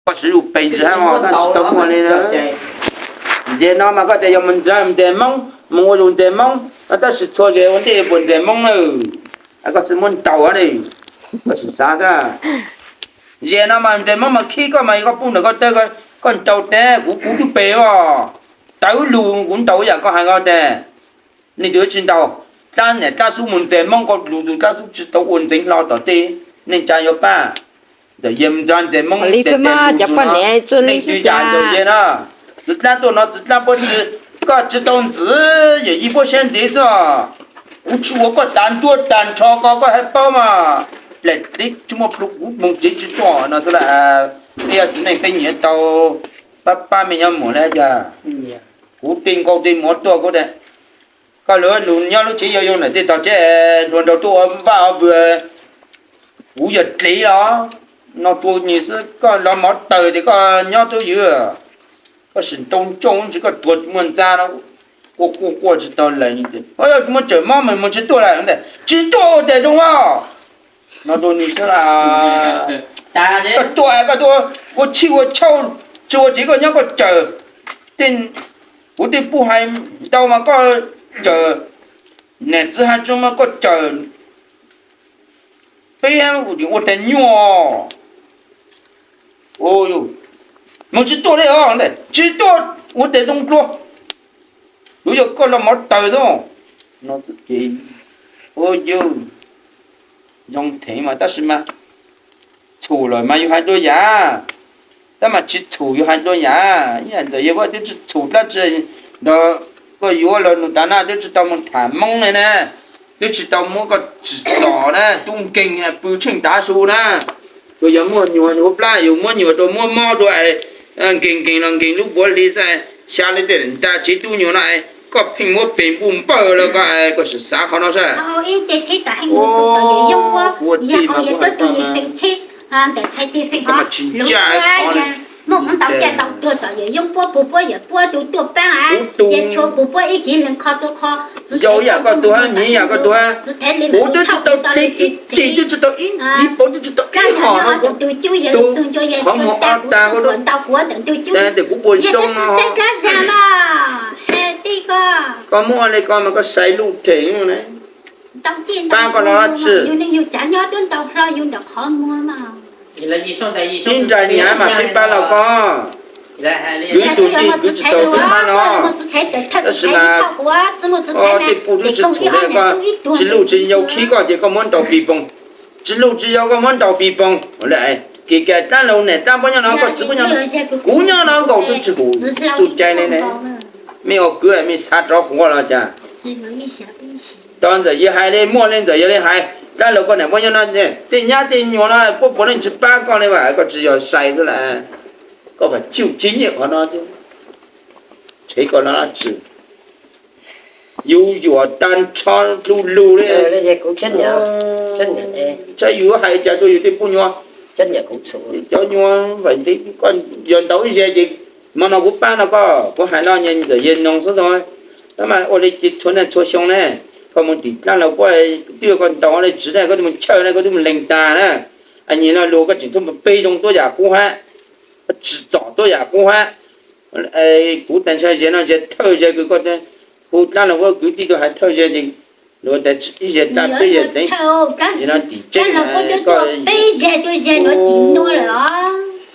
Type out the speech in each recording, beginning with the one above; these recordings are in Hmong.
Koj siv lus pes ntsis hab os, koj tsis tau muaj li. Ntses no mas koj tias yog mus ntses Moob, mus ua lus ntses Moob, tab sis txhua zaus ua ntej puas ntses Moob na, koj tsis muab ntaus li, koj sim xav. Ntses no mas ntses Moob mas khib koj mas koj pub ntawm koj tawb, koj ntaus teb kuv, kuv twb pes os, tawv lug kuv ntaus yam koj hais ko tes, nej tus tsis ntaus. Dlab niam dlab xub mus ntses Moob, koj lus tus dlab xub tsis tau ua ntxeev hlo tom tej, neej tsa yuav pab. Ntxawm Yia mus ntses Moob, cov poj niam, nej twb cas Ntxawm Yia na, txiv dlab tuaj no txiv dlab puab tsi, koj tsis tau ntxiv yawm yij puab siab ntev xwb. Kuv tsis ua koj tas nruab tas nrho ko koj hab paub mas. Daim teb tsis muaj plhu kuv moog tsev tsis tuaj no xwb las. Peb yog txiv neej peb nyiam tau pab pab me nyuam muam li yog. Kuv tej nkaus tej muam tuaj kuv tias, koj lug lug nyob lub tsev yau yau ntawm tej tog tsev, hluas nraug tuaj ua vaj ua vwg, kuv yog dlev los no rua nws xwb, koj los mov taws tias koj nyob tub ywg, koj sim ntoo coj ntsis koj tuag tsis muaj ntxa no, quaj quaj quaj tsis tau lawm. Yog tsis muaj tsawm mob mas mus tsis tuaj lawm, tsis tuaj ua tes zoo os. No rua nws xwb las. Koj tuaj koj tuaj ua tshij ua chauj, tsis ua tsev koj nyob koj tsawm. Kuv tej pub hais ntau mas koj tsawm, niam txiv hais tso mas koj tsawm. Peb ua teg nyuaj. Mus tsis tuaj li os, tsis tuaj ua tes zoo dlua. Luag yog koj los mov taws xwb. No txuj ces, ua yug, zoo thev mas tab sis mas txhum lawm mas yus hais dua yam, tab mas tsis txhum yus hais dua yam. Ib yam ntxawm yawg Vaj twb tsis txhum dab tsi nrog koj yuav los nus tav na, twb tsis tau mus tham Moob li na, twb tsis tau muab koj tsim txom na, tub nkeeg pw tsheej tav su na. Yus yog muaj nyuam ua plab yus muab nyuam rau muab mob rau, nkeeg nkeeg los nkeeg lub puav hli xwb, xya li tej nta tsev tub nyuam no, koj pheej muab pes npuj npawj los koj, koj sim xav qhov no saib. Kuv tij mas kuv hais koj mas, koj mas tsis ncaj qhov li. Muaj qhov ntau caj ntau tuag tom yawm yoob puab pug puab yawm puab tus tuaj paab, yawm tshuav pug puab ib kiv leeg qho rua qho. Yau yam koj tuag, miv yam koj tuag, kuv twb tsis tau ib ceg, twb tsis tau ib, ib pauv, twb tsis tau ib hom no kuv tu qhov muag ob tag, kuv ntau kuv ntawm ntug cub, tes kuv puas zoo no. Koj muab ua li ko mas koj sai luj theem na. Paab koj los dab tsi? Ib nra nyav mas peb paab los koj, kwv ib tug tij kwv tsis tau tub hab no. Tab sis mas tej pub twb tsis txhum li, koj tsis luj tsis yau khib koj ces koj muab ntaus pis poog. Tsis luj tsis yau koj muab ntaus pis poog. Kev kag dlaab laug niam dlaab puab nyob no, koj txiv puab nyob no, kuv nyob no nkaus twb tsis hum txuj cai li ne. Mej ua kwv mej xav rov quav los cas? Tau ntxawm yawg hais li muaj li ntxawm yawg li hais, dlaab laug koj niam puab nyob no, tej nyab tej nyuam no puab puav leej tsis paab koj li mas koj tsis yog sai xwb las. Koj vam tsuj tsis nyiam qhov no, tshev koj no dab tsi? Yus yuam tag nrho lug lug li. Saib yus hais cas rua yus tej pub nyuam, cov nyuam vam ntev, koj yog ntaus ib zag ces hmo no kuv paab no koj, kuv hais no ntxawm yawg noog xwb ntag. Tab mas ua li ces txhua naj txhua xyoo ne, koj mus tim dlaab laug puab twb yog koj ntaus li tsis ne, koj twb mus chawj ne, koj twb mus leeg tag na. Nyim no lug koj tseem txhob peg zoo tuab yam qub hab, tsim txom tuab yam qub hab. Kuv tas ntsha zag no zag thawj zag kws koj hu dlaab laug puab kwv tij tuaj hais thawj zag ces luag tas ib zag dlaab peb zag teev, zag no tim tseeb koj,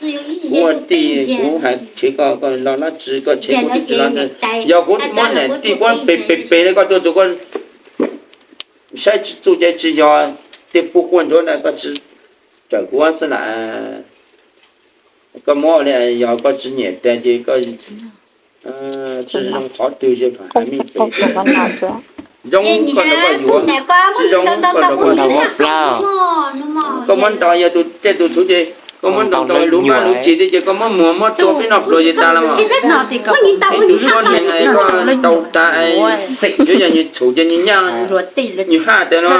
kuv ua tij kuv hais tshev koj, koj los dlaab tsi koj tshev kuv twb tsis los. Yog kuv muab niam tij puab peg peg peg li koj tuaj tus koj saib txuj cai tsis yog, tej puab quaj ntsuag na koj tsis tawm kuv xwb na. Koj muab li yog koj tsis nyiam tas ces koj tsis zoo qhov twg ces mam hais mej pem. Zoo koj ntaus koj yuav, tsis zoo koj ntaus koj yuav. Koj muab ntaus yog tus caij tus txhuv ces koj muab ntaus ntaus lub mab lub tsis thiab ces koj muab muag muab tua peb noj pluag ces tas los mas. Tus suab neeg koj ntaus tas, yuav yog nws txhum ces nws nyaj, nws haj tas no.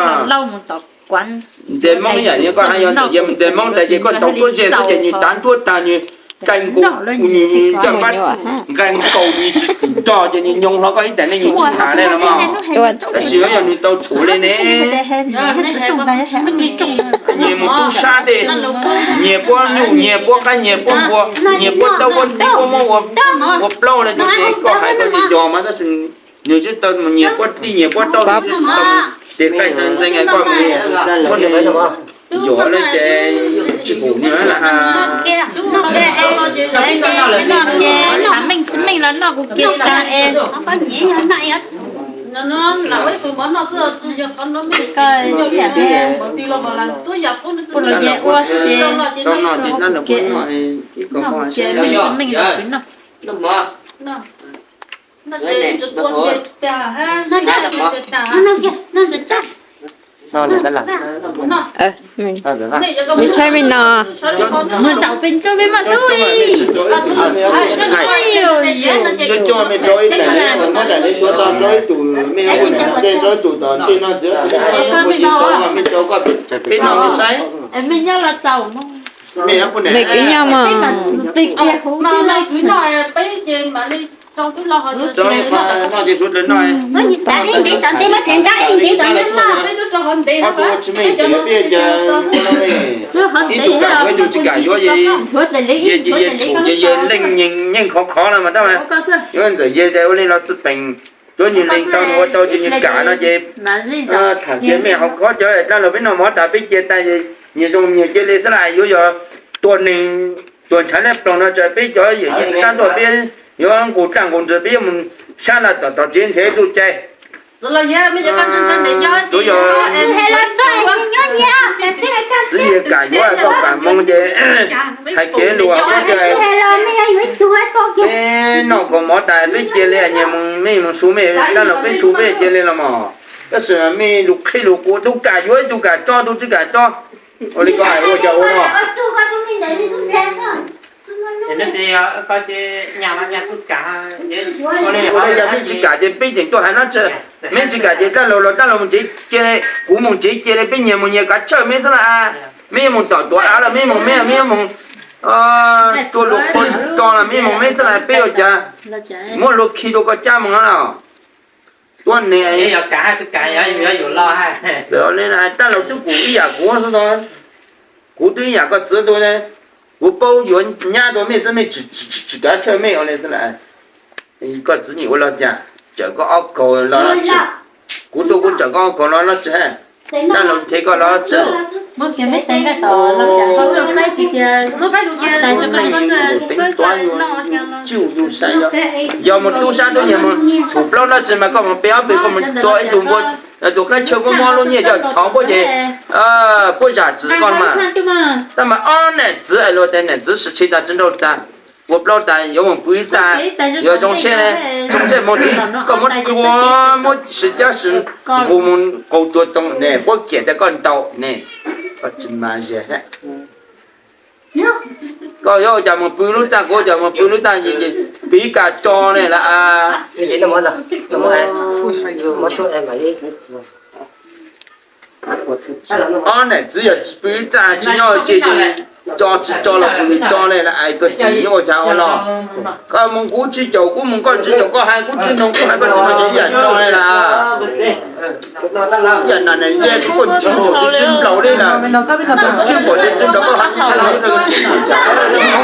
Ntxawm Moob yam li koj hais, yog ntxawm Moob tas ces koj ntaus tuab zag xwb ces nws tav nruab tag, nws Nqaij nkaus, nqaij nkaus nws tsis nrog ces nws nyoo hlo koj ib tag nej nws tsis hnav li los mas. Tab sis yog nws tau txhuam li ne, nyias mus tub sab tej, nyias puab nyuj, nyias puab qaib, nyias puab npua, nyias puab taub puab ntoo, puab muab ua, ua plaub li ces koj hais koj ces yog mas, tab sis nws twb tau mus nyias puab dlij nyias puab taub, nws twb tau mus tes qaij ntawd ntxeev koj mus muab nws yov li ces tsis pum nws lawm. Meej tsis meej los noj kuv kiag tag es. Ua los ces ua xwb ces, meej los kuv noj. Ntshaib me no. Mej kwv nyob mas. Ib tug kam yuav ib tug tsis kam yuav, yog tsum ces yawg leej nyeej khov khov no mas tab mas yuav ntxawm yawg ua li los xwb peem, tuab nws lees tau nws ua tau ces nws kam no ces tham kiag mej hauv khob cov dab laug peb noj mov tas peb cia tas, nyias zoo nyias cia li xwb las yuav yog tuag neeg tuag ntshav nab ploog no ces peb cov yawm yij txiv tab tuaj peb yuav nqus dlaj nqus ntws peb yuav mus sab laj tom tog tsev nrhiav ib tug cai. Txwv yawg kam yuav koj kam moo ces hais kev lus hais tias peb noj kaus mov tas peb cia li, nyias mus mej mus su mej dab laug peb su peb cia li los mas. Tab sis mej lus qhib lus qus tus kam yuav tus kam tso tus tsis kam tso. Ua li koj hais ua cas ua no. Ua li yog mej tsis kam ces peb tseem tuaj hais no tsi. Mej tsis kam ces dab laug los dab laug mus tsev cia li, kuv mus tsev cia li peb nyias mus nyias kav chawj mej xwb las. Mej yuav mus tom tuav av los mej mus mej, mej yuav mus tua lus qhua tso los mej mus mej xwb las peb ua cas. Muab lus khi rau koj cab mus no los. Tuab neeg dab laug twb kuv ib yam kuv xwb ntag. Kuv twb ib yam koj txiv tus, kuv paub yuav nyab rau mej xwb mej tsis kav chawj mej ua li xwb las. Koj txiv nyiam ua los cas, tsawm koj ob kaug los tsi. Kuv tuaj kuv tsawm koj ob kaug los tsi. Dab laug nrhiav koj los tsi. Tsuj yus sai yog, yog mus tub sab tub nyiag mus txhum plaub dab tsi mas koj mus pe ob pes koj mus tua ib tug npua, tus qab chaw puab muab lub nyiaj coj thov puab ces puab zam txim koj mas. Tab mas ob niam txiv luag tias niam txiv sib tshis tas tsis nrauj tag, ua plaub tas yuav mus pw ib tag, yuav zoo siab ne, zoo siab mus txiv koj muab tsua muab sib cab sib nqus mus qaug tsua too ne puab kiam tias koj ntau ne, koj tsis mas zes. Koj yuav ua cas mus pw lub txaj, kuv ua cas mus pw lub txaj, piv kam tso ne las. Ob niam txiv yog pw lub txaj tsis nyob tse, tso tsis tso los kuv tso ne las, koj tsis nyob ua cas ua los. Koj mus kuv tsis caum, kuv mus koj tsis caum, koj hais kuv tsis mloog, kuv hais koj tsis mloog ces ib yam tso ne las. Yam no ne nce kuv koj tsis mus kuv tsis nplaum li las. Tsis npaum li tsis nplaum koj hais kuv tsis mloog.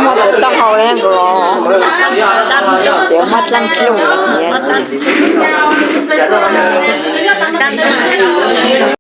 Muab tus taub hau li nkaus, tias muab dlaab dlub.